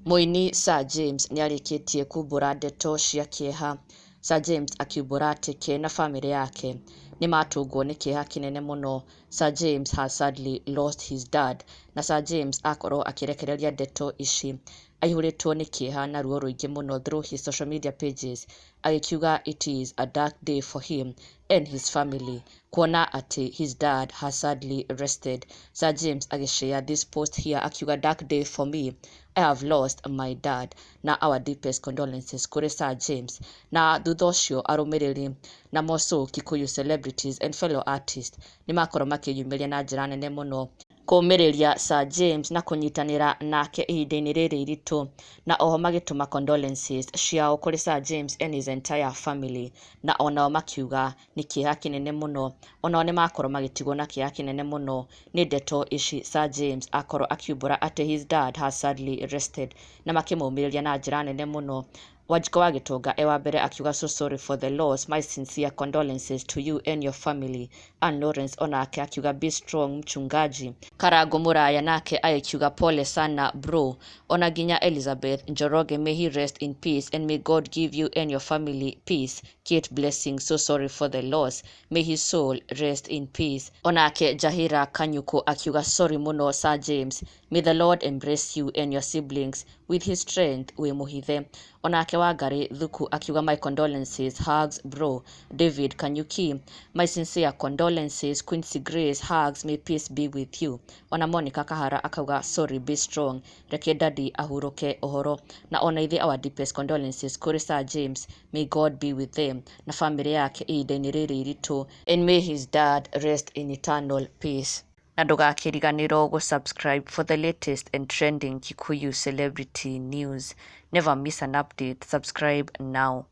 Mũini Sir James nĩarĩkĩtie kumbũra ndeto cia kĩeha. Sir James akiumbũra atĩ ke na bamĩrĩ yake nĩmatũngwo nĩ kĩeha kĩnene mũno. Sir James has sadly lost his dad, na Sir James akorwo akĩrekereria ndeto ici aihũrĩtwo nĩ kĩeha na ruo rũingĩ mũno through his social media pages, agĩkiuga it is a dark day for him and his family kuona atĩ his dad has sadly rested. Sir James agĩshare this post here akiuga, "Dark day for me, I have lost my dad," na our deepest condolences kũrĩ Sir James. Na thutha ũcio arũmĩrĩri na moco Kikuyu celebrities and fellow artists nĩmakorwo makĩyumĩria na njĩra nene mũno kũmĩrĩria Sir James na kũnyitanĩra nake ihinda-inĩ rĩrĩ iritũ, na oho magĩtũma condolences ciao kũrĩ Sir James and his entire family. Na onao makiuga nĩ kĩeha kĩnene mũno, onao nĩmakorwo magĩtigwo na kĩeha kĩnene mũno nĩ ndeto ici Sir James akorwo akiumbũra atĩ his dad has sadly rested, na makĩmũmĩrĩria na njĩra nene mũno. Wanjikũ wa Gĩtonga e wa mbere akiuga, "So sorry for the loss, my sincere condolences to you and your family." Ann Lawrence onake akiuga, "Be strong, mchungaji." Karango Mũraya nake agĩkiuga, "Pole sana, bro." Ona nginya Elizabeth Njoroge, "May he rest in peace and may God give you and your family peace." Kate Blessing, "So sorry for the loss, may his soul rest in peace." Onake Jahira Kanyuko akiuga, "Sorry mũno, Sir James, may the Lord embrace you and your siblings with his strength, wĩ mũhithe." Onake Wangari Thuku akiuga, "My condolences, hugs, bro." David Kanyuki, "My sincere condolences." Quincy Grace, "Hugs, may peace be with you." Ona Monica Kahara akauga, "Sorry, be strong, reke daddy ahurũke ũhoro." Na ona ithuĩ our deepest condolences kũrĩ Sir James, may God be with them na bamĩrĩ yake ihinda-inĩ rĩrĩ iritũ, and may his dad rest in eternal peace. Na ndũgakĩriganĩrwo gũ-subscribe for the latest and trending Kikuyu celebrity news. Never miss an update. Subscribe now.